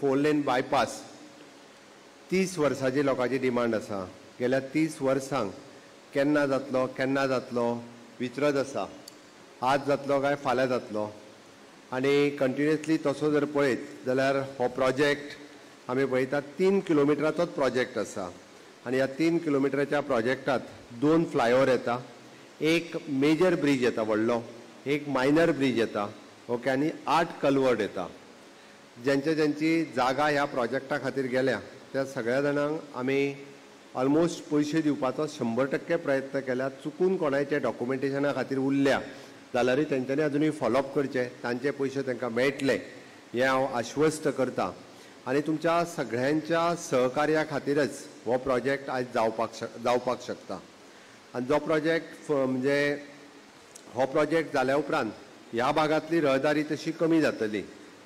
4 lane bypass 30 वर्सांची लोकांची demand आसा. गेल्या 30 वर्सांक केन्ना जातलो केन्ना जातलो विचरत आसा, आज जातलो काय फाल्यां जातलो. आनी कंटिन्युअसली तसो जर पळयत जाल्यार हो प्रोजेक्ट आमी पळयतात 3 किलोमिटराचोच प्रोजेक्ट आसा आनी ह्या 3 किलोमिटराच्या प्रोजेक्टात 2 फ्लायओवर येता, एक मेजर ब्रीज येता व्हडलो, एक मायनर ब्रीज येता, ओके, आनी 8 कलवर्ट येता. ज्यांच्या ज्यांची जागा ह्या प्रोजेक्टा खातीर गेल्या त्या सगळ्या जाणांक आमी ऑलमोस्ट पयशे दिवपाचो 100% प्रयत्न केला. चुकून कोणाचे डॉक्युमेंटेशना खातीर उरल्या जाल्यारूय तेंच्यांनी अजुनूय फॉलोअप करचें, तांचे पयशे तांकां मेळटले हें हांव आश्वस्त करता. आनी तुमच्या सगळ्यांच्या सहकार्या खातीरच हो प्रोजेक्ट आयज जावपाक शकता. आनी जो प्रोजेक्ट म्हणजे हो प्रोजेक्ट जाल्या उपरांत ह्या भागांतली रहदारी तशी कमी जातली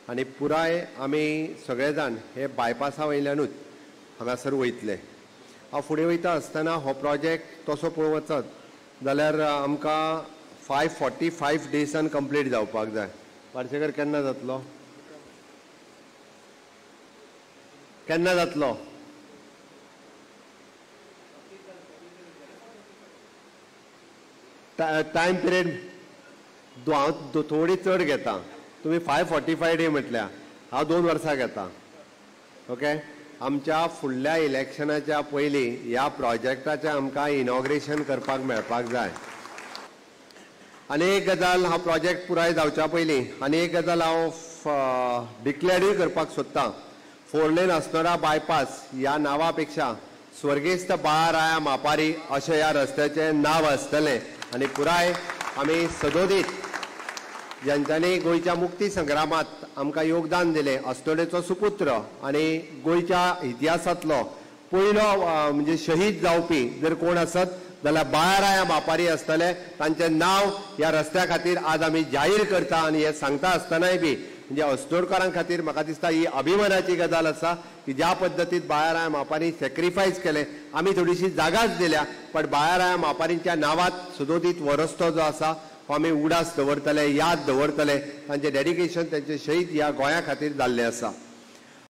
आनी पुराय आमी सगळे जाण हे बायपासा वयल्यानूच हांगासर वयतले. हांव फुडें वयता आसतना हो प्रोजेक्ट तसो पळोवंक वचत जाल्यार आमकां 545 डेसान कंप्लीट जावपाक जाय. पार्सेकर केन्ना जातलो? केन्ना जातलो? टायम पिरियड हांव थोडी चड घेता, तुमी 545 डे म्हटल्या, हांव 2 वर्सां घेता. ओके, आमच्या फुडल्या इलेक्शनाच्या पयलीं ह्या प्रोजेक्टाचें आमकां इनॉग्रेशन करपाक मेळपाक जाय. आनी एक गजाल, हांव प्रोजेक्ट पुराय जावच्या पयलीं आनी एक गजाल हांव डिक्लेरूय करपाक सोदतां. 4 लेन अस्नोडा बायपास ह्या नांवा पेक्षा स्वर्गेस्त बाळाराया मापारी अशें ह्या रस्त्याचें नांव आसतलें. आनी पुराय आमी सदोदीत ज्यांच्यांनी गोंयच्या मुक्ती संग्रामांत आमकां योगदान दिलें, अस्नोडेचो सुपुत्र आनी गोंयच्या इतिहासांतलो पयलो म्हणजे शहीद जावपी जर कोण आसत जाल्यार बाळाराया मापारी आसतले. तांचें नांव ह्या रस्त्या खातीर आज आमी जाहीर करता. आनी हें सांगता आसतनाय बी म्हणजे अस्नोडकारां खातीर म्हाका दिसता ही अभिमानाची गजाल आसा की ज्या पद्दतीन बाळाराया मापारी सॅक्रिफायस केलें, आमी थोडीशी जागाच दिल्या, पण बाळाराया मापारींच्या नांवात सदोदीत हो रस्तो जो आसा हो आमी उडास दवरतले, याद दवरतले. तांचें डेडिकेशन, तांचें शहीद ह्या गोंया खातीर जाल्लें आसा.